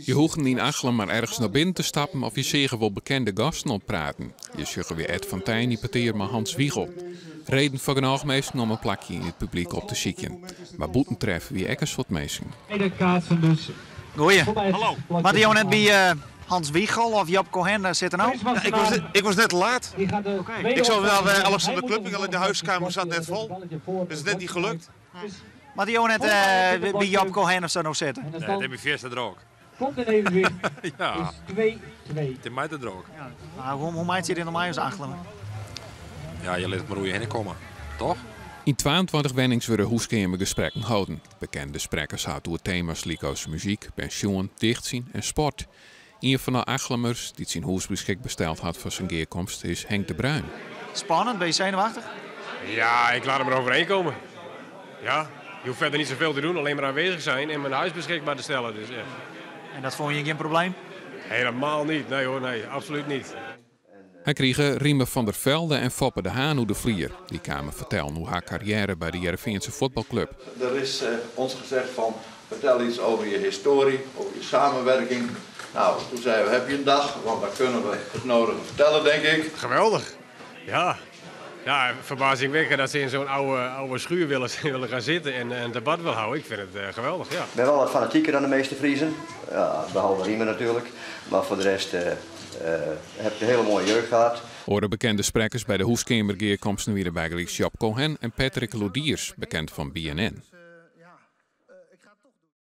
Je hoegden yn Achlum mar ergens nei binnen te stappen of je seagen wol bekende gasten oan it praten. Je sjogge wer Ed van Thijn yn petear mei Hans Wiegel. Reden foar genôch minsken om in plakje yn it publyk op te sykjen. Mar bûten treffe wy ek in soad minsken. Goeie. Hallo. Moatte jo net by Hans Wiegel of Job Cohen sitte no? Ja, ik was net te laat. Ik zou wel bij Alexander Klöpping, alleen de huiskamer zat net vol. Dus het is net niet gelukt. Moatte jo net by Job Cohen of sa no sitte? Nee, it is my fierste drok. Komt in evenwicht. Ja. Is 2-2. It is my te drok. Ja. Hoe meitsje je dit no mei as Achlumer? Ja, je lit it mar oer je hinne komme, toch? Yn 22 wennings wurde húskeamergesprekken holden. Bekende sprekkers ha it oer tema's lykas muzyk, pensjoen, dichtsjen en sport. Ien fan de Achlumers dy't syn hûs beskikber steld hat foar sa'n gearkomst is Henk de Bruin. Spannend, ben je zenuwachtig? Ja, ik laat hem eroverheen komen. Ja, je hoeft verder niet zoveel te doen, alleen maar aanwezig zijn en mijn huis beschikbaar te stellen. Dus, ja. En dat vond je geen probleem? Helemaal niet, nee hoor, nee, absoluut niet. Hy krige Riemer van der Velde en Foppe de Haan oer de flier. Dy kamen fertellen oer har karriêre by de Hearrenfeanse fuotbalklup. Er is ons gezegd van vertel iets over je historie, over je samenwerking. Nou, toen zeiden we heb je een dag, want dan kunnen we het nodige vertellen, denk ik. Geweldig, ja. Ja, verbazingwekkend dat ze in zo'n oude, oude schuur willen gaan zitten en een debat willen houden. Ik vind het geweldig, ja. Ik ben wel wat fanatieker dan de meeste Friezen. Ja, behalve Riemer natuurlijk. Maar voor de rest heb ik een hele mooie jeugd gehad. Oare bekende sprekkers by de húskeamergearkomsten wiene bygelyks Job Cohen en Patrick Lodiers, bekend fan BNN.